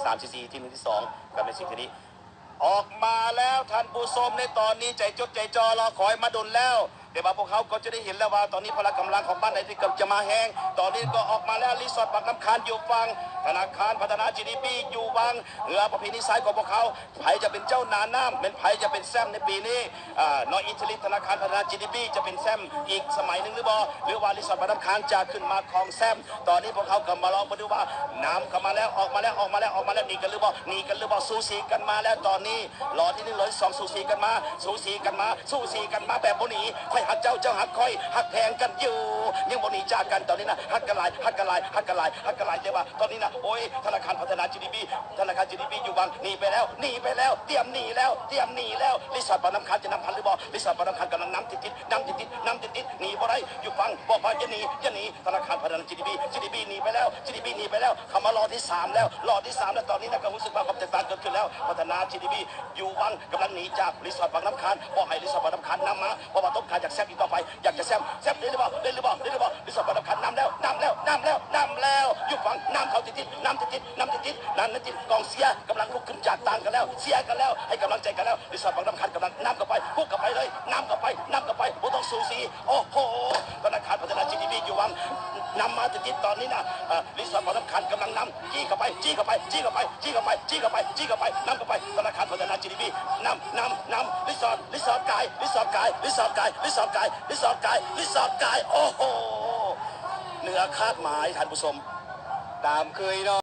ສາມ ສີ່ ສີ່ ທີມທີສອງ ກໍແມ່ນສິ່ງທີ່ດີ. ອອກມາແລ້ວທ່ານຜູ້ຊົມ ໃນຕອນນີ້ໃຈຈົດໃຈຈ່ອ ລໍຄອຍມາດົນແລ້ວ ແຕ່ວ່າພວກເຮົາກໍຈະໄດ້ເຫັນແລ້ວວ່າ ຕອນນີ້ພະລະກຳລັງຂອງບ້ານໃດທີ່ກຳລັງຈະມາແຮງ ຕອນນີ້ກໍອອກມາແລ້ວ. ຣີສອດປາກນ້ຳຄານຢູ່ຝັ່ງ ທະນາຄານພັດທະນາ ຈີດີພີ ຢູ່ວັງ ເຮືອປະເພນີຊາຍຂອງພວກເຮົາ ໃຜຈະເປັນເຈົ້າໜ້ານ້ຳ ແມ່ນໃຜຈະເປັນແຊ້ມໃນປີນີ້? ອາ ນ້ອຍອິດທິລິດ ທະນາຄານພັດທະນາ ຈີດີພີ ຈະເປັນແຊ້ມອີກສະໄໝໜຶ່ງຫຼືບໍ່ ຫຼືວ່າຣີສອດປາກນ້ຳຄານຈະຂຶ້ນມາຄອງແຊ້ມ? ຕອນນີ້ພວກເຮົາກໍມາລອງເບິ່ງດູວ່າ ນຳເຂົ້າມາແລ້ວ ອອກມາແລ້ວ ອອກມາແລ້ວ ອອກມາແລ້ວ ໜີກັນຫຼືບໍ່ ໜີກັນຫຼືບໍ່ ສູສີກັນມາແລ້ວຕອນນີ້. ລໍທີໜຶ່ງ ລໍທີສອງ ສູສີກັນມາ ສູສີກັນມາ ສູສີກັນມາແບບບໍ່ໜີ. ຂ້ອຍຮັກເຈົ້າ ເຈົ້າຮັກຂ້ອຍ ຮັກແພງກັນຢູ່ ຍັງບໍ່ໜີຈາກກັນ. ຕອນນີ້ນະ ຮັກກັນຫຼາຍ ຮັກກັນຫຼາຍ ຮັກກັນຫຼາຍ ຮັກກັນຫຼາຍ ແຕ່ວ່າຕອນນີ້ນະ ໂອ້ຍ ທະນາຄານພັດທະນາ ຈີດີພີ ທະນາຄານ ຈີດີພີ ຢູ່ວັງ ໜີໄປແລ້ວ ໜີໄປແລ້ວ ຕຽມໜີແລ້ວ ຕຽມໜີແລ້ວ. ຣີສອດປາກນ້ຳຄານຈະນຳທັນຫຼືບໍ່? ຣີສອດປາກນ້ຳຄານກຳລັງນຳຕິດໆ ນຳຕິດໆ ນຳຕິດໆ ໜີບໍ່ໄດ້ ຢູ່ຝັ່ງ ບອກວ່າຢ່າໜີ ຢ່າໜີ. ທະນາຄານພັດທະນາ ຈີດີພີ ຈີດີພີ ໜີໄປແລ້ວ ຈີດີພີ ໜີໄປແລ້ວ. ເຂົ້າມາລໍທີສາມແລ້ວ ລໍທີສາມແລ້ວ. ຕອນນີ້ນະ ກໍຮູ້ສຶກວ່າຄວາມແຕກຕ່າງເກີດຂຶ້ນແລ້ວ. ພັດທະນາ ຈີດີພີ ຢູ່ວັງ ກຳລັງໜີຈາກຣີສອດປາກນ້ຳຄານ ບໍ່ໃຫ້ຣີສອດປາກນ້ຳຄານນຳມາ ເພາະວ່າຕ້ອງການຢາກແຊມອີກຕໍ່ໄປ ຢາກຈະແຊມ ແຊມໄດ້ຫຼືບໍ່ ໄດ້ຫຼືບໍ່ ໄດ້ຫຼືບໍ່? ຣີສອດປາກນ້ຳຄານນຳແລ້ວ ນຳແລ້ວ ນຳແລ້ວ ນຳແລ້ວ ຢູ່ຝັ່ງ ນຳເຂົ້າຕິດໆ ນຳຕິດໆ ນຳຕິດໆ ນັ້ນ ນັ້ນຕິດ ກອງເຊຍກຳລັງລຸກຂຶ້ນຈາກຕ່າງກັນແລ້ວ ເຊຍກັນແລ້ວ ໃຫ້ກຳລັງໃຈກັນແລ້ວ. ຣີສອດປາກນ້ຳຄານກຳລັງນຳເຂົ້າໄປ ບຸກເຂົ້າໄປເລີຍ ນຳເຂົ້າໄປ ນຳເຂົ້າໄປ ບໍ່ຕ້ອງສູສີ. ໂອ້ໂຫ ທະນາຄານພັດທະນາ ຈີດີພີ ຢູ່ວັງ ນຳມາຕິດໆ ຕອນນີ້ນະ ເອີ ຣີສອດປາກນ້ຳຄານກຳລັງນຳ ຈີ້ເຂົ້າໄປ ຈີ້ເຂົ້າໄປ ຈີ້ເຂົ້າໄປ ຈີ້ເຂົ້າໄປ ຈີ້ເຂົ້າໄປ ນຳເຂົ້າໄປ. ທະນາຄານພັດທະນາ ຈີດີພີ ນຳ ນຳ ນຳ ຣີສອດ ຣີສອດກາຍ ຣີສອດກາຍ ຣີສອດກາຍ ຣີສອດກາຍ ໂອ້ໂຫ ເໜືອຄາດໝາຍທ່ານຜູ້ຊົມ ຕາມເຄີຍເນາະ.